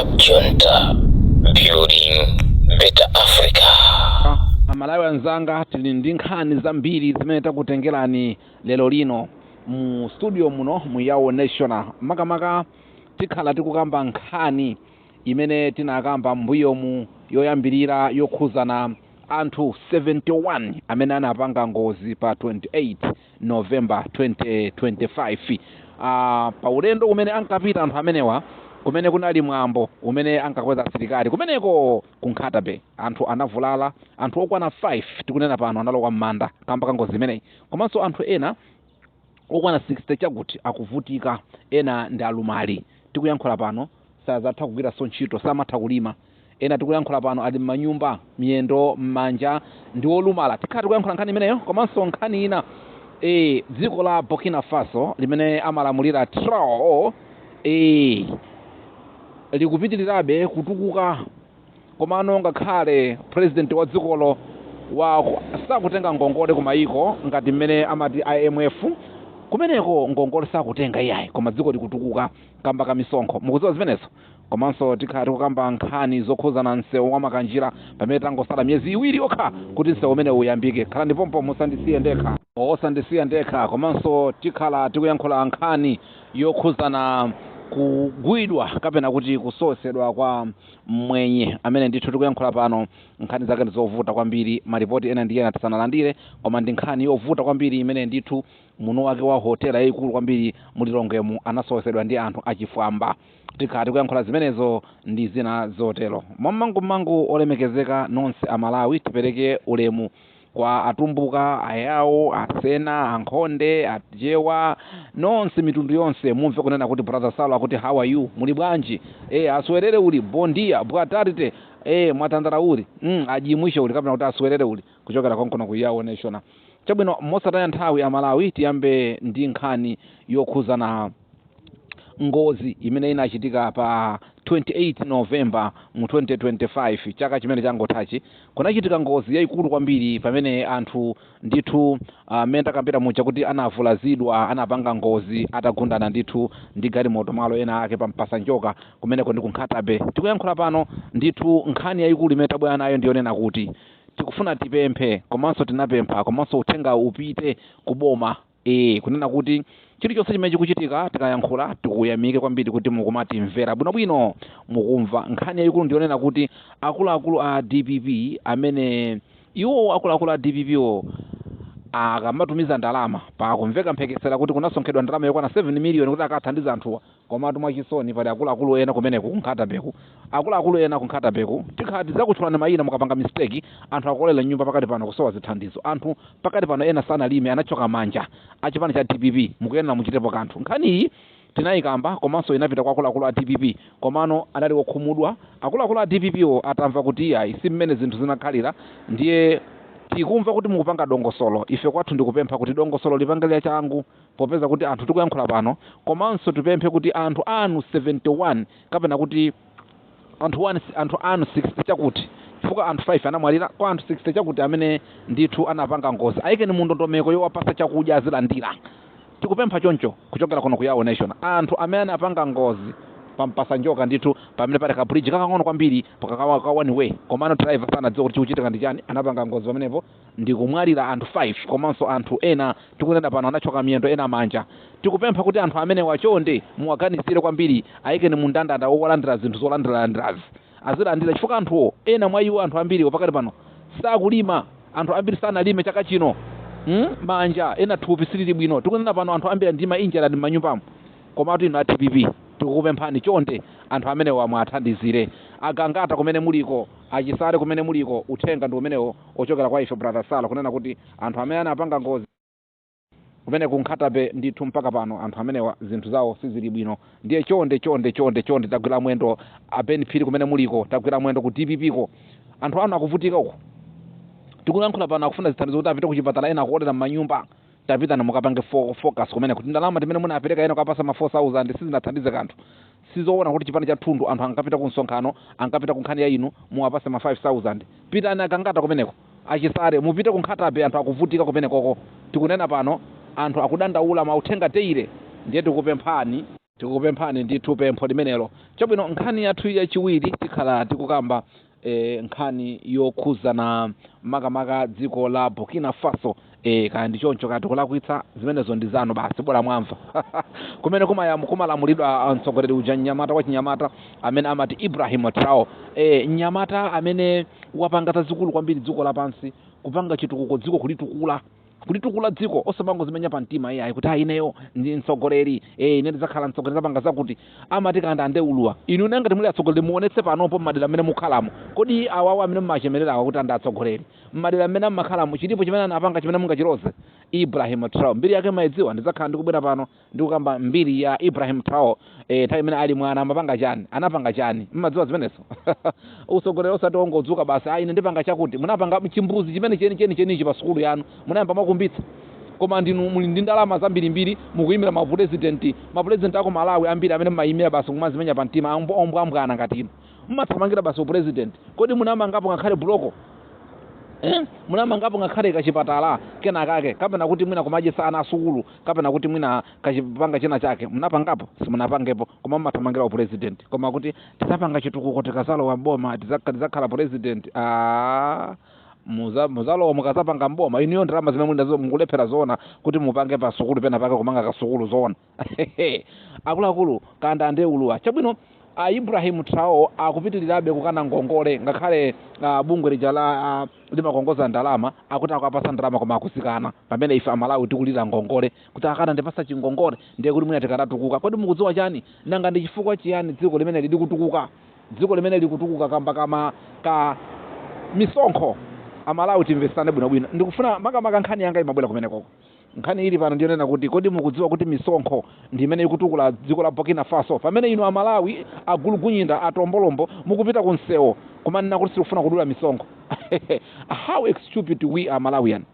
Club Junta, building better Africa. Amalawi anzanga, tili ndi nkhani zambiri zimene takutengerani lero lino mu studio muno mu Yawo National. Makamaka tikhala tikukamba nkhani imene tinakamba mbuyomu yoyambirira yokhuzana anthu 71 amene anapanga ngozi pa 28 November 2025, pa ulendo umene ankapita anthu amenewa kumene kunali mwambo umene ankakweza asilikali kumeneko ku Nkhata Bay. Anthu anavulala, anthu okwana 5 tikunena pano analowa m'manda kamba ka ngozi imeneyi, komanso anthu ena okwana 60 chakuti akuvutika. Ena ndi alumali, tikuyankhula pano sazatha kugwiranso ntchito, samatha kulima. Ena tikuyankhula pano ali m'manyumba, miyendo, m'manja ndi olumala. Tikhala tikuyankhula nkhani imeneyo komanso nkhani ina. Dziko la Burkina Faso limene amalamulira Traore likupitirirabe kutukuka, komano ngakhale president wa dzikolo wa sakutenga ngongole kumayiko ngati mmene amati IMF kumeneko, ngongole sakutenga iyayi, koma dziko likutukuka kamba ka misonkho. Mukudziwa zimenezo. Komanso tikhala tikukamba nkhani zokhuzana msewu wa Makanjira pamene tangosala miyezi 2 yokha kuti msewu umene uyambike. Khala ndipompo, musandisiye ndekha, osandisiya ndekha. Komanso tikhala tikuyankhula nkhani yokhuzana kugwidwa kapena kuti kusowesedwa kwa mwenye amene ndithu tikuyankhula pano nkhani zake ndi zovuta kwambiri. Malipoti ena ndi ena tisanalandire, koma ndi nkhani yovuta kwambiri imene ndithu muno wake wa hotela yayikulu kwambiri mulilongwemu anasowesedwa ndi anthu achifwamba. Tikhala tikuyankhula zimenezo ndi zina zotero mwammangumangu. Olemekezeka nonse Amalawi, tipereke ulemu kwa Atumbuka, Ayawo, Asena, Ankhonde, Achewa, nonse mitundu yonse. Mumve kunena kuti Brother Salo akuti, "How are you? Muli bwanji?" Aswerere uli, bom dia, boa tarde, mwatandala uli, ajimwishe uli kapena kuti aswerere uli kuchokera konkono ku Yawo National. Chabwino, mosataya nthawi Amalawi, tiyambe ndi nkhani yokhuzana ngozi imene inachitika pa 28 November mu 2025, chaka chimene changothachi. Kunachitika ngozi yayikulu kwambiri pamene anthu ndithu amene takambira muja kuti anavulazidwa, anapanga ngozi atagundana ndithu ndi galimoto malo ena ake pa Mpasanjoka kumeneko ndi ku Nkhata Bay. Tikuyankhula pano ndithu nkhani yayikulu imene tabwera nayo ndiyonena kuti tikufuna tipemphe, komanso tinapempha, komanso uthenga upite kuboma, kunena kuti chilichonse chimene chikuchitika tikayankhula, tikuyamike kwambiri kuti mukumatimvera bwinobwino, mukumva. Nkhani yayikulu ndiyonena kuti akuluakulu a DPP amene iwo akuluakulu a DPP wo akamatumiza ndalama, pakumveka mphekesera kuti kunasonkhedwa ndalama yokwana 7 million kuti akathandiza anthuwa. Komatu mwachisoni pali akuluakulu ena kumeneku ku Nkhata Bayku, akuluakulu ena ku Nkhata Bayku, tikhala tidzakutchulani mayina mukapanga mistake. Anthu akolera nyumba pakati pano kusowa zithandizo. Anthu pakati pano ena sanalime, anachoka manja. Achipani cha DPP, mukuyenera muchitepo kanthu. Nkhani iyi tinayikamba komanso inapita kwa akuluakulu a DPP, komano anali wokhumudwa akuluakulu a DPP wo atamva kuti iyayi, si mmene zinthu zinakhalira. Ndiye tikumva kuti mukupanga dongosolo. Ife kwathu ndikupempha kuti dongosolo lipange changu, popeza kuti anthu tikuyankhula pano, komanso tipemphe kuti anthu anu 71 kapena kuti anthu 1, anthu anu 60 chakuti, chifukwa anthu 5 anamwalira, kwa anthu 60 chakuti amene ndithu anapanga ngozi, ayikeni mu ndondomeko yowapasa chakudya azilandira. Tikupempha choncho kuchokera kuno ku Yawo Nation. Anthu amene anapanga ngozi paMpasanjoka ndithu pamene pali ka bridge kakang'ono kwambiri ka one way, komano driver sanadziwa kuti chikuchitika ndi chani, anapanga ngozi pamenepo ndikumwalira anthu 5, komanso anthu ena tikunena pano anachoka miyendo, ena manja. Tikupempha kuti anthu amene wachonde muwaganizire kwambiri, ayikeni mu ndandanda wowalandira zinthu zolandiralandirazi, azilandira, chifukwa anthuwo, ena mwa iwo, anthu ambiriwo pakati pano sakulima, anthu ambiri sanalime chaka chino, Manja ena, thupi silili bwino. Tikunena pano anthu ambiri ndi ma injury ali m'manyumbamo. Komatu inu a DPP, tikukupemphani chonde, anthu amene mwathandizire. Agangata kumene muliko, Achisale kumene muliko, uthenga ndi umenewo ochokera kwa ife Brother Sala, kunena kuti anthu amene anapanga ngozi kumene ku Nkhata Bay ndithu mpaka pano anthu amenewa zinthu zawo sizili bwino. Ndiye chonde, chonde, chonde, chonde, tagwira mwendo. A Ben Phiri kumene muliko, tagwira mwendo ku DPP ko. Anthu anu akuvutika uko, tikuyankhula pano akufuna zithandizo kuti apite kuchipatala, ena akuolera m'manyumba. Tapitani mukapange focus kumene kuti ndalama timene munapereka, ena kukapasa ma 4000, sizinathandize kanthu. Sizoona kuti chipani cha thundu, anthu ankapita ku msonkhano, ankapita ku nkhani ya inu, muwapase ma 5000. Pitani Agangata kumeneko, Achisale, mupite ku Nkhata Bay, anthu akuvutika kumenekoko. Tikunena pano anthu akudandaula mauthenga daily. Ndiye tikupemphani. Tikukupemphani ndithu pempho limenelo. Chabwino, nkhani yathu yachiwiri tikhala tikukamba nkhani yokhuzana makamaka dziko la Burkina Faso. Kaya ndi choncho, kaya tikulakwitsa, zimenezo ndi zanu basi, bola mwamva. Kumene kumalamulidwa mtsogoleri uja, mnyamata wa chinyamata amene amati Ibrahim Traore, mnyamata amene wapanga zazikulu kwambiri dziko lapansi, kupanga chitukuko dziko, kulitukula, kulitukula dziko, osamangozimenya pa mtima iyayi kuti ineyo ndi mtsogoleri, ine ndidzakhala mtsogoleri, zapanga zakuti. Amati kanda andeuluwa. Inu nangati muli atsogoleri, muonetse panopo mmadera amene mukhalamo. Kodi awawo amene mmachemererawa kuti andi atsogoleri, mmadera amene mmakhalamo chilipo chimene anapanga chimene mungachiloze? Ibrahim Traore, mbiri yake mayidziwa. Ndidzakhala ndikubwera pano ndikukamba mbiri ya Ibrahim Traore, nthawi imene ali mwana amapanga chani, anapanga chani. Mmadziwa zimenezo? Utsogoleri osati ongodzuka basi, ine ndipanga chakuti. Munapanga chimbuzi chimene cheni cheni chenichi pa sukulu yanu munayamba mwakumbitsa? Koma ndinu muli ndi ndalama zambirimbiri, mukuyimira mapurezidenti, mapurezidenti ako Malawi ambiri amene mmayimira basi kumazimenya pa mtima, ombwambwana ngati inu, mmathamangira basi upurezidenti. Kodi munamangapo ngakhale buloko, eh? Munamangapo ngakhale kachipatala kena kake, kapena kuti mwina kumadyesa ana asukulu, kapena kuti mwina kachipanga china chake munapangapo? Simunapangepo, koma mmathamangira upurezidenti. Koma kuti tizapanga chitukuko tikazalowa mboma, tizakhala president. Muzalowa mukazapanga mboma. Inuyo ndalama zimene muli nazo mukulephera zoona kuti mupange pa sukulu pena pake, kumanga kasukulu zoona? Akuluakulu, kanda andeuluwa. Chabwino, a Ibrahim Traore akupitirirabe kukana ngongole, ngakhale bungwe lija la limakongoza ndalama akuti akapasa ndalama, koma akuzikana, pamene ife Amalawi tikulira ngongole kuti akana ndipasa chingongole ndiye kuti mwina tikanatukuka. Kodi mukudziwa chani? Nanga ndi chifukwa chiyani dziko limene lili kutukuka? Dziko limene likutukuka kamba kama ka misonkho. Amalawi, timvesane bwinobwino. Ndikufuna makamaka nkhani yanga imabwera kumenekoko. Nkhani ili pano ndiyonena kuti, kodi mukudziwa kuti misonkho ndi imene ikutukula dziko la Burkina Faso, pamene inu Amalawi agulugunyinda, atombolombo, mukupita ku msewu kumanena kuti sitikufuna kudula misonkho? How stupid we are, Malawian.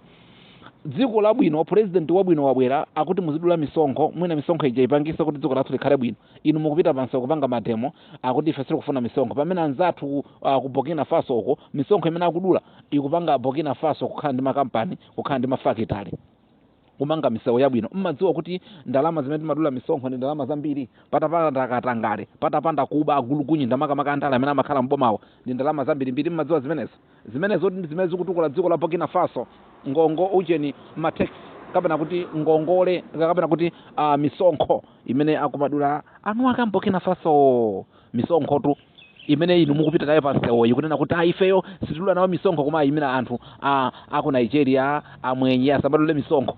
Dziko labwino, president wabwino wabwera, akuti muzidula misonkho, mwina misonkho ija ipangise kuti dziko lathu likhale bwino. Inu mukupita pansewu kupanga mademo, akuti ife sitikufuna misonkho, pamene anzathu ku Burkina Faso uko misonkho imene akudula ikupanga Burkina Faso kukhala ndi makampani, kukhala ndi mafakitale, kumanga misewu yabwino. Mmadziwa kuti ndalama zimene timadula misonkho ndi ndalama zambiri? Patapanda katangale, patapanda kuba, agulugunyinda, makamaka andale amene amakhala mbomawo, ndi ndalama zambirimbiri. Mmadziwa zimenezo? Zimenezo ndi zimene zikutukula dziko la Burkina Faso. Ngongo ucheni, matax, kapena kuti ngongole, kapena kuti misonkho imene akumadula anu aka Burkina Faso, misonkhotu imene inu mukupita nayo pansewoyi kunena kuti ifeyo sitidula nawo misonkho, koma ayimira anthu aku Nigeria, amwenye asamadule misonkho,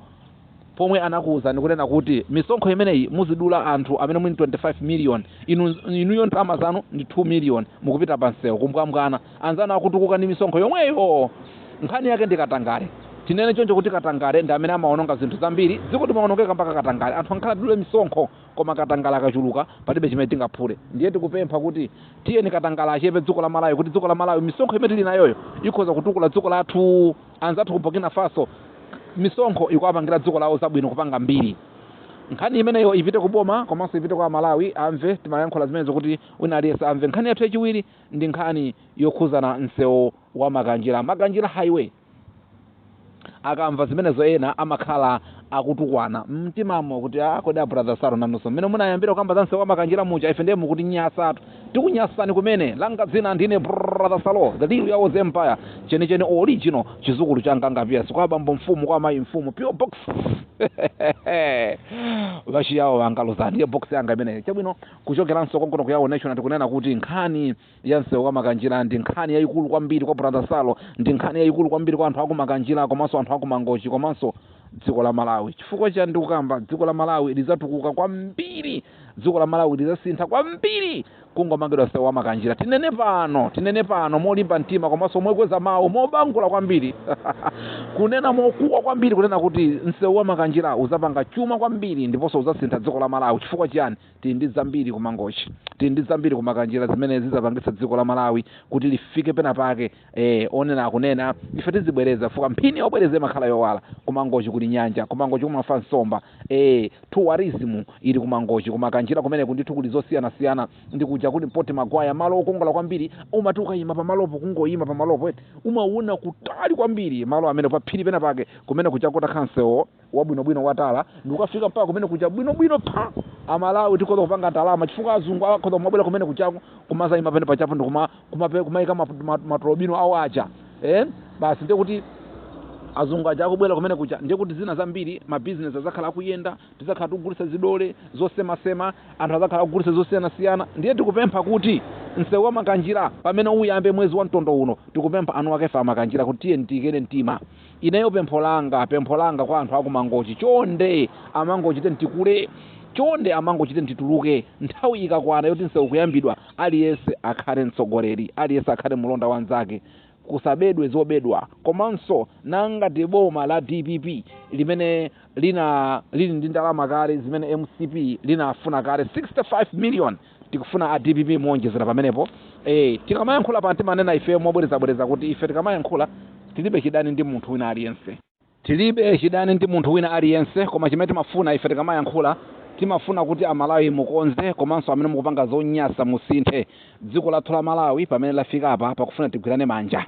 pomwe anakuwuzani kunena kuti misonkho imeneyi muzidula anthu amene muli 25 million. Inu, inuyo ndalama zanu ndi 2 million, mukupita pansewu kumbwambwana, anzanu akutukuka ndi misonkho yomweyo. Nkhani yake ndi katangale. Tinene choncho kuti katangale ndi amene amaononga zinthu zambiri. Dziko limaonongeka mpaka katangale. Anthu ankhala tidule misonkho, koma katangale akachuluka palibe chimene tingaphule. Ndiye tikupempha kuti tiyeni katangale achepe dziko la Malawi, kuti dziko la Malawi misonkho imene tili nayoyo ikhoza kutukula dziko lathu. Anzathu ku Burkina Faso misonkho ikuwapangira dziko lawo zabwino, kupanga mbiri. Nkhani imeneyo ipite kuboma komanso ipite kwa Malawi amve. Timayankhula zimenezo kuti wina aliyense amve. Nkhani yathu yachiwiri ndi nkhani yokhuzana msewu wa Makanjira, Makanjira Highway. Akamva zimenezo ena amakhala akutukwana mtimamo kuti, "Ah, kodi a Brother Saro nanunso mmene munayambira kukamba za msewu wa Makanjira muja, ife ndiye mukuti nyasatu." Tikunyasani kumene. Langa dzina ndine Brother Salo, the real Yawo's Empire, chenicheni original, chizukulu cha Ngangapiyasi, kwa bambo mfumu, kwa mayi mfumu, P.O. Box vachiyawo vangaluza, ndiye box yanga imeneyo. Chabwino, kuchokeranso konkono ku Yawo Nation, tikunena kuti nkhani ya msewu wa Makanjira ndi nkhani yayikulu kwambiri kwa Brother Salo, ndi nkhani yayikulu kwambiri kwa anthu aku Makanjira komanso anthu aku Mangochi komanso dziko la Malawi. Chifukwa cha ndikukamba, dziko la Malawi lidzatukuka kwambiri, dziko la Malawi lidzasintha kwambiri kungomangidwa msewu wa Makanjira. Tinene pano, tinene pano molimba mtima komanso mokweza mawu, mobangula kwambiri, kunena mokuwa kwambiri, kunena kuti msewu wa Makanjira uzapanga chuma kwambiri ndiponso uzasintha dziko la Malawi. Chifukwa chiyani? Tili ndi zambiri ku Mangochi. Tili ndi zambiri kumakanjira zimene zizapangitsa dziko la Malawi kuti lifike pena pake. Onena akunena, ife tizibwereza fuka mphini yobwereza imakhala yowala. Kumangochi kuli nyanja, kumangochi kumafa nsomba, tourism ili kumangochi. Kumakanjira kumeneku ndithu kuli zosiyanasiyana, ndikuja kuli Port Maguire, malo okongola kwambiri. Umati ukayima pamalopo, kungoyima pamalopo eti, umaona kutali kwambiri malo amene pa phiri pena pake kumene kuja kutakhala msewu wabwinobwino watala, ndikukafika mpaka kumene kuja bwinobwino pha. Amalawi tikhoza kupanga ndalama chifukwa azungu akhoza kumabwera kumene kuchako, kumazayima pene pachapo ndikumayika matolobino awo aja, basi ndiye kuti azungu aja akubwera kumene kuja, ndiye kuti zina zambiri mabizinesi azakhala akuyenda, tizakhala tikugulitsa zidole zosemasema, anthu azakhala akugulitsa zosiyanasiyana. Ndiye tikupempha kuti msewu wa Makanjira pamene uyambe mwezi wa mtondo uno, tikupempha anu akefa amakanjira kuti tiye tiyikene mtima. Ineyo pempho langa kwa anthu akumangochi, chonde amangochi tikule, chonde amangochi tituluke. Nthawi ikakwana yoti msewu kuyambidwa, aliyense akhale mtsogoleri, aliyense akhale mulonda wanzake, kusabedwe zobedwa. Komanso nangati boma la DPP limene lina lili ndi ndalama kale zimene MCP linafuna kale 65 million, tikufuna a DPP muonjezera pamenepo. Tikamayankhula pa timanena ife mobwerezabwereza kuti ife tikamayankhula tilibe chidani ndi munthu wina aliyense, tilibe chidani ndi munthu wina aliyense, koma chimene timafuna ife tikamayankhula, timafuna kuti Amalawi mukonze, komanso amene mukupanga zonyasa musinthe. Dziko lathu la Malawi pamene lafika apa pakufuna tigwirane manja.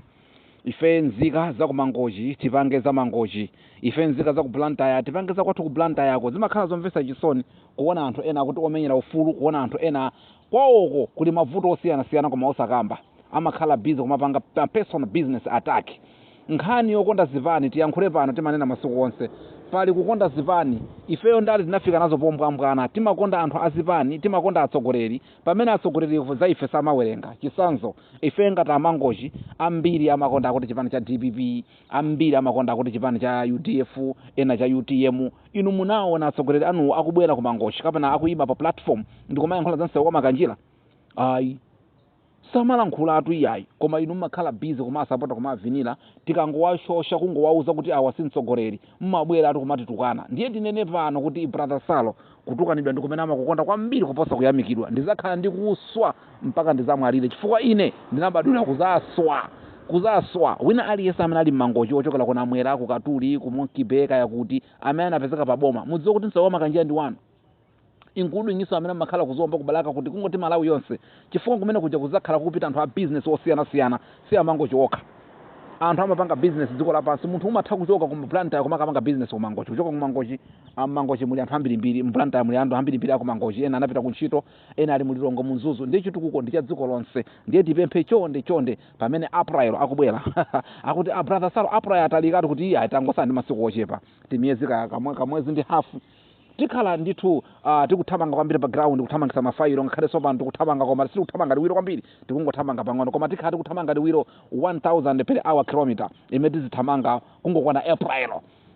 Ife nzika za kumangochi tipange za Mangochi, ife nzika za ku Blantyre tipange za kwathu ku Blantyre. Zimakhala zomvetsa chisoni kuona anthu ena akuti omenyera ufulu, kuona anthu ena kwawoko kuli mavuto osiyanasiyana koma osakamba, amakhala busy kumapanga personal business attack. Nkhani yokonda zipani, tiyankhule pano, timanena masiku onse, pali kukonda zipani. Ifeyo ndali tinafika nazo pombwambwana, timakonda anthu azipani, timakonda atsogoleri, pamene atsogoleri za ife samawerenga. Chisanzo, ife ngati amangochi, ambiri amakonda akuti chipani cha DPP, ambiri amakonda akuti chipani cha UDF, ena cha UTM. Inu munaona atsogoleri anuwo akubwera ku Mangochi kapena akuyima pa platform ndikumayankhula za msewu wa Makanjira? Ayi, samalankhulatu iyayi. Koma inu mmakhala busy kumasapota, kumavinira. Tikangowashosha, kungowauza kuti awa si mtsogoleri, mmabwera atu kumatitukana. Ndiye ndinene pano kuti Brother Salo, kutukanidwa ndi kumene amakukonda kwambiri kuposa kuyamikidwa. Ndizakhala ndikuswa mpaka ndizamwalire, chifukwa ine ndinabadwira kuzaswa, kuzaswa. Wina aliyense amene ali mmangochi, ochokera kunamwera, kukatuli, ku Monkey Bay, kaya kuti, amene anapezeka paboma, mudziwe kuti msewu wa Makanjira ndi wanu, including iso amene amakhala kuzomba, kubalaka, kuti kungoti Malawi yonse, chifukwa kumene kuja kuzakhala kupita anthu a business osiyanasiyana, si amangochi okha. Anthu amapanga business dziko lapansi. Munthu umatha kuchoka ku Blantyre kumakapanga business kumangochi, kuchoka kumangochi. Mangochi muli anthu ambirimbiri, mBlantyre muli anthu ambirimbiri akumangochi, ena anapita kuntchito, ena ali mulilongo, munzuzu. Ndiye chitukuko ndi cha dziko lonse. Ndiye tipemphe chonde chonde, pamene April akubwera, akuti a Brother Salo, April atalikatu, kuti iye atangosala ndi masiku ochepa, timiyezi kamwezi ndi hafu, tikhala ndithu tikuthamanga kwambiri pa ground, kuthamangisa mafailo. Ngakhale sopano tikuthamanga, koma sitikuthamanga liwiro kwambiri, tikungothamanga pang'ono, koma tikhala tikuthamanga liwiro 1000 per hour kilometer imene tizithamanga. Kungokwana April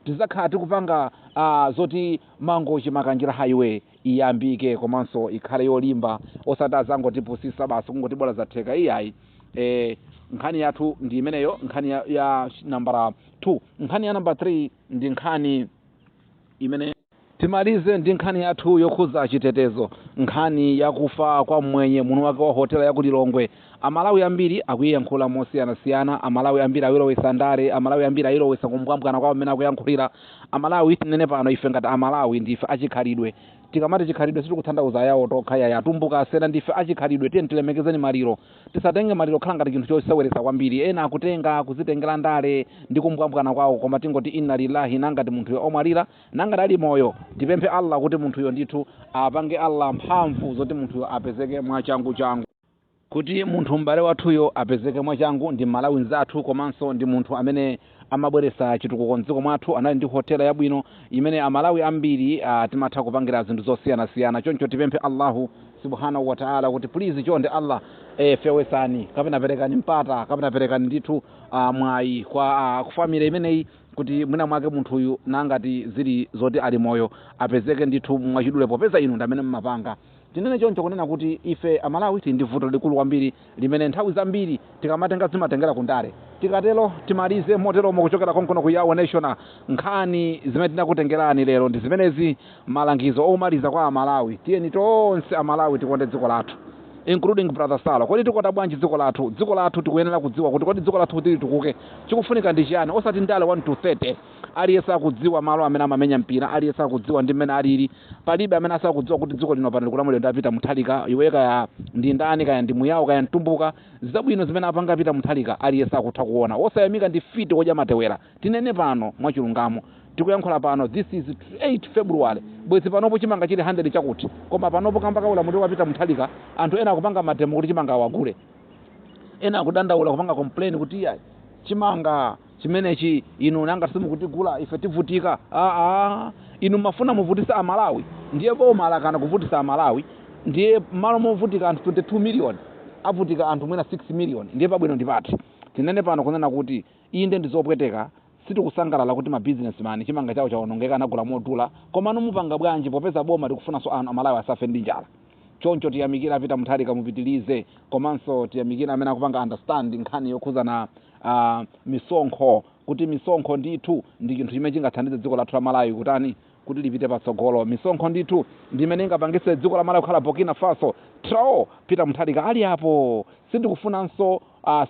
tizakhala tikupanga zoti Mangochi Makanjira Highway iyambike, komanso ikhale yolimba, osati azangotipusisa basi kungotibola zatheka, iyayi. Nkhani yathu ndi imeneyo, nkhani ya nambala 2. Nkhani ya namba 3 ndi nkhani imene timalize ndi nkhani yathu yokhuza chitetezo, nkhani yakufa kwa mmwenye muno wake wa hotela yaku Lilongwe. Amalawi ambiri akuiyankhula mosiyanasiyana, Amalawi ambiri awilowesa ndale, Amalawi ambiri ayilowesa kumbwambwana kwawo mmene akuyankhulira. Amalawi, tinene pano, ife ngati Amalawi ndife achikhalidwe. Tikamati chikhalidwe sitikutanthauza ayawo tokha yaya, atumbuka, asena, ndife achikhalidwe. Tiye tilemekezeni maliro, tisatenge maliro khala ngati chinthu choseweretsa kwambiri. Ena akutenga kuzitengera ndale ndi kumbwambwana kwawo, koma tingoti inna lillahi. Nangati munthuyo omwalira, nangati ali moyo, tipemphe Allah kuti munthuyo ndithu apange Allah mphamvu zoti munthuyo apezeke mwachangu changu, kuti munthu m'bale wathuyo apezeke mwachangu. Ndi Malawi nzathu, komanso ndi munthu amene amabweretsa chitukuko mdziko mwathu. Anali ndi hotela yabwino imene Amalawi ambiri timatha kupangira zinthu zosiyanasiyana. Choncho tipemphe Allahu subhanahu wa taala kuti please, chonde Allah, fewesani kapena perekani mpata kapena perekani ndithu mwayi kwa family imeneyi, kuti mwina mwake munthuyu nangati zili zoti ali moyo apezeke ndithu mwachidule, popeza inu ndi amene mmapanga. Tinene choncho kunena kuti ife Amalawi tili ndi vuto likulu kwambiri limene nthawi zambiri tikamatenga zimatengera kundale. Tikatero timalize moteromo kuchokera konkono ku Yawo National. Nkhani zimene tinakutengerani lero ndi zimenezi. Malangizo omaliza kwa Amalawi: tiyeni tonse Amalawi tikonde dziko lathu. Including Brother Salo, kodi tikonda bwanji dziko lathu? Dziko lathu tikuyenera kudziwa kuti kodi dziko lathu kuti litukuke chikufunika ndi chiyani, osati ndale 1 to 30. Aliyense akudziwa malo amene amamenya mpira, aliyense akudziwa ndi mmene alili. Palibe amene asakudziwa kuti dziko lino pano likulamulidwa ndi a Peter Mutharika. Iwe kaya ndi ndani, kaya ndi Muyawo, kaya Mtumbuka, zabwino zimene apanga Peter Mutharika aliyense akutha kuona. Wosayamika ndi fiti wodya matewera. Tinene pano mwachilungamo, tikuyankhula pano, this is 8 February, bwezi panopo chimanga chili 100 chakuti, koma panopo kamba ka ulamuliro wa Peter Mutharika anthu ena akupanga ma demo kuti chimanga awagule. Ena akudandaula, kupanga complain kuti iya, chimanga chimenechi inu nanga simukutigula, ife tivutika. Aa, inu mafuna muvutisa Amalawi, ndiye boma lakana kuvutisa Amalawi. Ndiye malo movutika anthu 22 million, avutika anthu mwina 6 million. Ndiye pabwino ndipati? Tinene pano kunena kuti inde, ndizopweteka, sitikusangalala kuti ma businessman chimanga chawo chawonongeka, anagula modula, koma mupanga bwanji popeza boma likufunanso anthu Amalawi asafe ndi njala? Choncho tiyamikira Peter Mutharika, mupitilize. Komanso tiyamikira amene akupanga understand nkhani yokhuzana misonkho, kuti misonkho ndithu ndi chinthu chimene chingathandize dziko lathu la Malawi kutani, kuti lipite patsogolo. Misonkho ndithu ndi imene ingapangitse dziko la Malawi kukhala Burkina Faso. Trao Peter Mutharika ali apo, sindikufunanso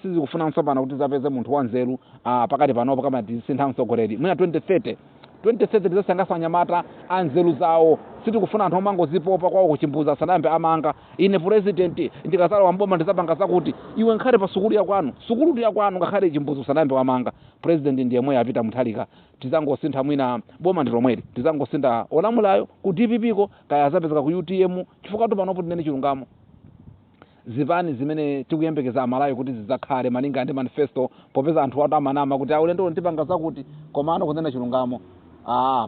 sizikufunanso pano kuti zapeze munthu wanzeru pakati panopo kama tisintha mtsogoleri. Mwina 2030, 2030 tizasangaso anyamata anzeru zawo. Sitikufuna anthu omangozipopa kwawo kuchimbuza asanayambe amanga. "Ine president ndikazalowa mboma ndizapanga zakuti." Iwe nkhale pa sukulu yakwanu, sukulu yakwanu ngakhale chimbuzi usanayambe wamanga. President ndiye mweyo a Peter Mutharika, tizangosintha mwina boma ndi lomweli, tizangosintha olamulayo ku DPP ko, kaya azapezeka ku UTM, chifukwa tu panopo tinene chilungamo, zipani zimene tikuyembekeza Amalawi kuti zidzakhale malinga ndi manifesto, popeza anthu atu amanama kuti aulendo ndipanga zakuti, komano kunena chilungamo,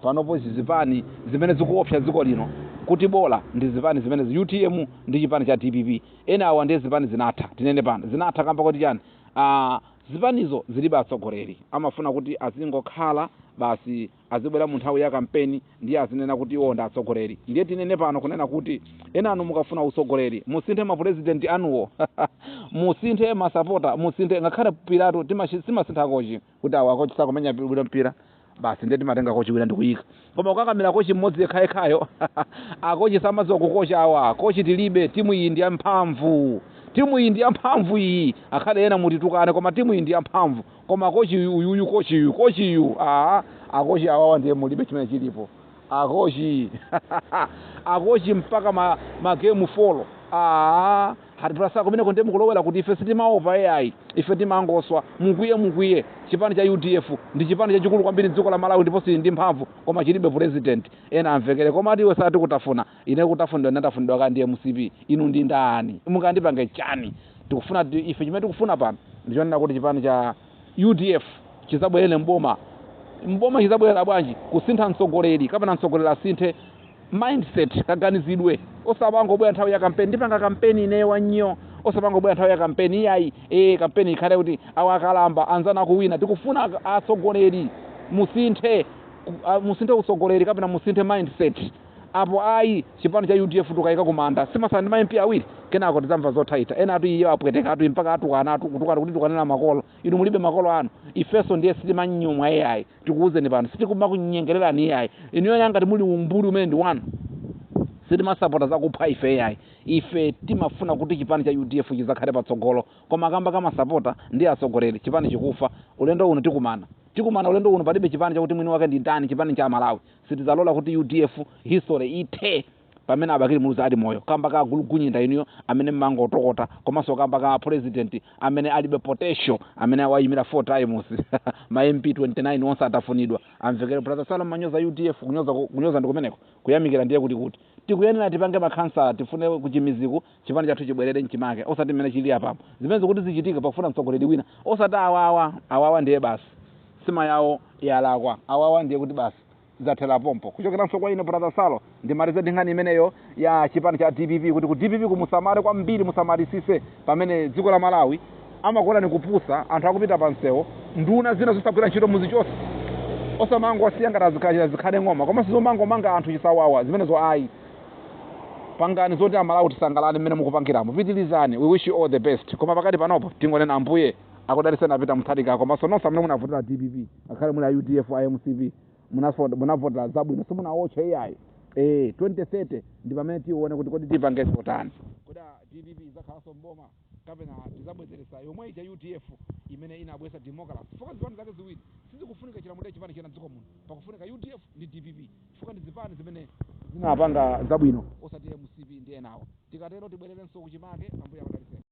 panopo izi zipani zimene zikuopsa dziko lino kuti bola ndi zipani zimene UTM ndi chipani cha DPP. Ena awa ndiye zipani zinatha. Tinene pano zinatha kamba kuti chani? Zipanizo zilibe atsogoleri, amafuna kuti azingokhala basi, azibwera mu nthawi ya kampeni ndiye azinena kuti iwo ndi atsogoleri. Ndiye tinene pano kunena kuti ena anu mukafuna utsogoleri musinthe mapurezidenti anuwo, musinthe masapota, musinthe ngakhale mpiratu. Timasintha kochi kuti awa kochi sakumenya bwino mpira, basi ndiye timatenga kochi wina ndikuyika. Koma kukakamira kochi mmodzi yekhayekhayo, akochi samadziwa kukocha awa, kochi tilibe. Timu iyi ndi yamphamvu, timu iyi ndi yamphamvu iyi. Akhale ena mutitukane, koma timu iyi ndi yamphamvu. Koma kochi uyuyu, kochi uyu, kochi uyu, aa, akochi awawa ndiye mulibe chimene chilipo. Akochi, akochi mpaka ma game 4, aa, hatipulasa kumeneko. Ndiye mukulowera kuti ife sitimaopa ai, ife timangoswa. Mukwiye, mukwiye. Chipani cha UDF ndi chipani chachikulu kwambiri dziko la Malawi ndipo sili ndi mphamvu, koma chilibe president. Ena amvekere, koma ati iwe sati kutafuna, ine kutafunidwa ndatafunidwa ka ndi MCP. Inu ndi ndani? Mukandipange chani? Tikufuna ife, chimene tikufuna pano ndichonena kuti chipani cha UDF chizabwerere mboma. Mboma chizabwerera bwanji? Kusintha mtsogoleri, kapena mtsogoleri asinthe mindset, kaganizidwe. Osapangobwera nthawi ya kampeni, "Ndipanga kampeni ineyo wanyo." Osapangobwera nthawi ya kampeni iyayi. Kampeni ikhale kuti awa akalamba anzana akuwina. Tikufuna atsogoleri musinthe, musinthe utsogoleri kapena musinthe mindset. Apo ayi, chipani cha UDF tukayika kumanda, simasana ndi ma MP awiri, kenako tidzamva zothaitha. Ena atu iye apweteka atu, mpaka atukana, atu kutukana kuti tukanena makolo. Inu mulibe makolo anu? Ifenso ndiye sitimanyumwa iyayi. Tikuwuzeni pano, sitikumakunyengererani iyayi. Inuyo ngati muli umbuli umene ndi wanu, sitimasapota zakupha ife iyayi. Ife timafuna kuti chipani cha UDF chizakhale patsogolo, koma kamba kamasapota ndi atsogoleri chipani chikufa. Ulendo uno tikumana, tikumana ulendo uno. Palibe chipani chakuti mwini wake ndi ndani, chipani cha Malawi. Sitidzalola kuti UDF history ithe pamene a Bakili Muluzi ali moyo, kamba ka gulugunyinda inuyo amene mmangotokota, komanso kamba ka president amene alibe potential, amene wayimira four times, ma MP 29 onse atafunidwa. Amvekere, "Brother Salom manyoza UDF." Kunyoza, kunyoza ndi kumeneko? Kuyamikira ndiye kuti tikuyenera tipange makhansala, tifune kuchimiziku chipani chathu chibwerere mchimake, osati mmene chili apapo. Zimene zikuti zichitike pakufuna mtsogoleri wina, osati awawa. Awawa ndiye basi, sima yawo yalakwa. Awawa ndiye kuti basi, zathera pompo. Kuchokeranso kwa ine Brother Salo, ndimalize ndi nkhani imeneyo ya chipani cha DPP, kuti ku DPP kumusamale kwambiri, musamalisise pamene dziko la Malawi amakuona ni kupusa. Anthu akupita pa msewu, nduna zina zosagwira ntchito muzichose, osamangowasiya ngati azikhale ng'oma, komanso zomangomanga anthu chisawawa zimenezo ayi. Pangani zoti Amalawi tisangalale mmene mukupangiramo. Pitilizani, we wish you all the best. Koma pakati panopo tingonena Ambuye akudalitseni a Peter Mutharika, komanso nonse amene munavotera DPP, ngakhale muli a UDF, a MCP, munavotera zabwino, simunawotche iyayi. 2030 ndi pamene tione kuti kodi tipange zotani. Kodi DPP izakhalanso mboma kapena tizabwezeresa yomwe ija UDF imene inabwesa democracy, chifukwa zipani zake ziwiri sizikufunika chilamuliro chipani chena dziko muno. Pakufunika UDF ndi DPP chifukwa ndi zipani zimene zinapanga zabwino, osati MCP ndi enawo. Tikatero tibwererenso kuchimake. Ambuye akudalitseni.